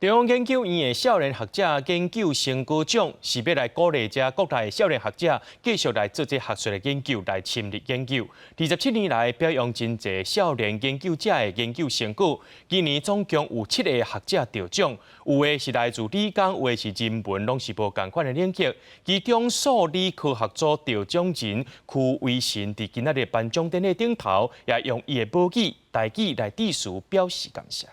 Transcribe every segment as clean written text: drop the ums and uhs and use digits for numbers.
中央研究院的少年學者研究成果獎，是欲來鼓勵遮國內的少年學者繼續來做這學術的研究，來深入研究。27年來表揚真濟少年研究者的研究成果。今年總共有七個學者得獎，有的是來自理工，有的是人文，攏是無仝款的領域。其中數理科學組得獎人區維神，佇今仔日頒獎典禮頂頭，也用伊的母語台語來致辭，表示感謝。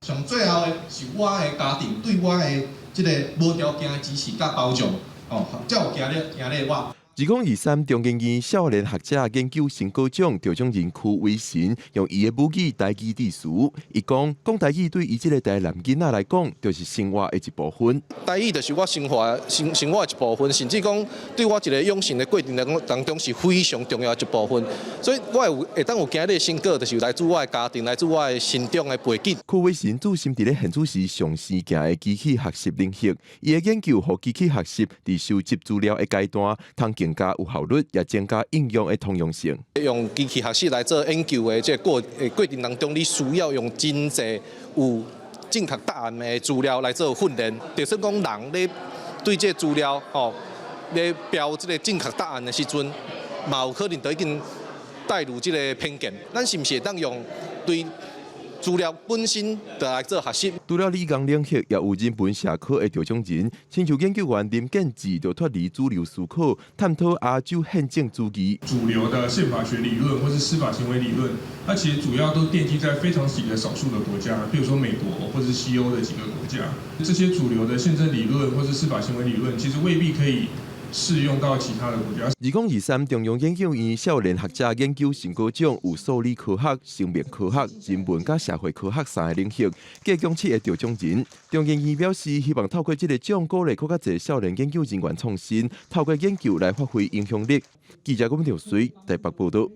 上最後的是我的家庭對我的這个無條件的支持佮包容，哦，才有今日我。2023中研院少年學者研究成果獎得獎人區維神用伊的母語台語致辭，伊講講台語對伊這个台南囡仔來講，就是生活的一部分。台語就是我生活的一部分，甚至講對我一个養成的過程來講當中是非常重要的一部分。所以我會有會當有今日的成果，就是來自我的家庭，來自我的成長的背景。區維神專心佇咧現主時上先進的機器學習領域，伊的研究予機器學習佇收集資料的階段，通更加有效率，也增加應用的通用性。用機器學習來做研究的這個過程當中，你需要用真濟有正確答案的資料來做訓練。就算講人咧對這個資料吼咧標這个正確答案的時陣，嘛有可能就已經帶入這个偏見。咱是毋是會當用對資料本身就來做學習？除了理工領域，也有人文社科的得獎人，親像研究員林建志就脫離主流思考，探討亞洲憲政主義。主流的憲法學理論或是司法行為理論，它其實主要都奠基在非常幾個少數的國家，比如說美國或是西歐的幾個國家。這些主流的憲政理論或是司法行為理論，其實未必可以適用到其他的國家。2023中央研究院少年學者研究成果獎有數理科學、生命科學、人文佮社會科學三个領域，計共七个得獎人。中研院表示，希望透過這个獎，鼓勵閣較濟少年研究人員創新，透過研究來發揮影響力。記者郭文條水台北報道。